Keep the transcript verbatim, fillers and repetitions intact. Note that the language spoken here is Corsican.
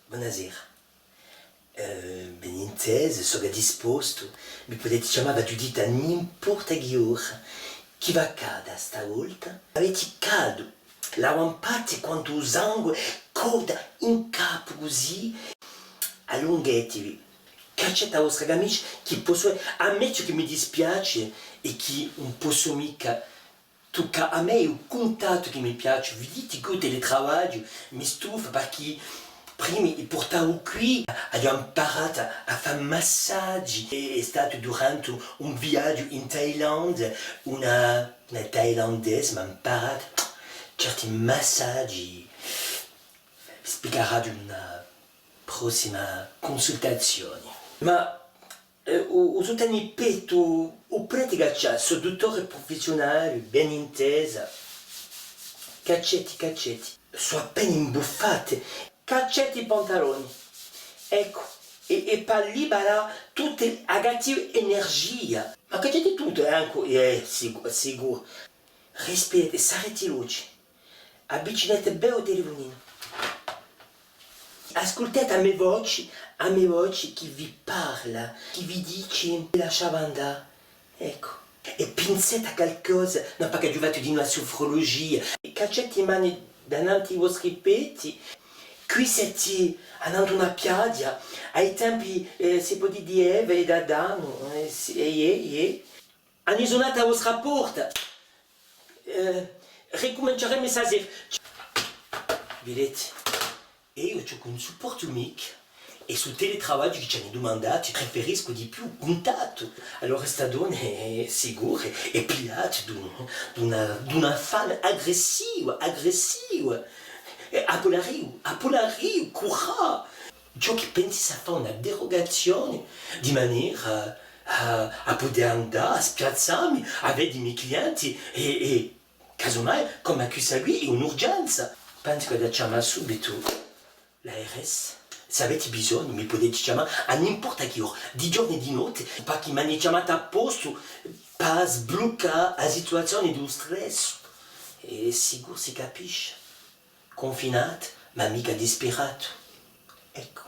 Bonasera. Eh, ben intesu, sò ghjà dispostu, mi pudeti chjamà, v'aghju dittu, à n'importa chì ora. Chì v'accada stavolta? Aveti caldu, l'avampatti quantu u sangue coda in capu cusì? Allunghetivi, cacciati a vostra camisgia, chì possu, ammettu chì mi dispiaci è chì ùn possu micca tuccà, à mè hè u cuntattu chì mi piaci, viditi chì u teletravagliu mi stufa, parchì prima i purtavu quì, aghju amparatu à fà massaggi, è, hè statu durante un viaghju in Thailandia, una, una thailandese m'hà amparatu certi massaggi, vi spiegaraghju in una prossima cunsultazioni. Ma Eh, u, u sutanu pettu, u preti caccià, sò duttore prufessiunale, ben intesa. Cacciati, cacciati. Sò appena imbuffati. Cacciati i pantaloni. Eccu. È, è pà libara tutta a cattiva energia. Ma cacciati tuttu, eh, ancu, eh, sicu-, sicuru. Rispireti, sarreti i luci. Avvicineti bè u telefuninu. Asculteti a me voci, a me voci chì vi parla, chì vi dici di lascià andà. Eccu. È pinseti à calcosa, nò, parchì aghju fattu dinò a sufrulugia. Caccieti i mani dananti à i vostri petti. Quì seti annantu à una piaghja, à i tempi, eh, si pò dì, di Eva è d'Adamu, eh, sì, è, è, è. Ani sunatu à a vostra porta. Eh, ricuminciaremu stasera. Videti, eiu ciò chì ùn supportu micca hè stu teletravagliu chì ci ani dumandatu, preferiscu di più u cuntattu. Allora sta donna hè sicura, hè pigliata d'un, d'un, d'un affannu aggressivu, aggressivu. È appulariu, appulariu, curà! Ciò chì pensi à fà una derugazioni di manera à, à pudè andà à spiazzà mi, à veda i me clienti è, è, casumai, cum'è quissa quì, hè un'urgenza. Pensu ch'aghju da chjamà subitu l'A R S. S'aveti bisognu, mi pudeti chjamà à n'importa chì ora, di ghjornu è di notti, parchì m'ani chjamatu appostu pà sbluccà a situazioni di u stress. È sicuru si capisci. Cunfinatu, ma micca dispiratu. Eccu.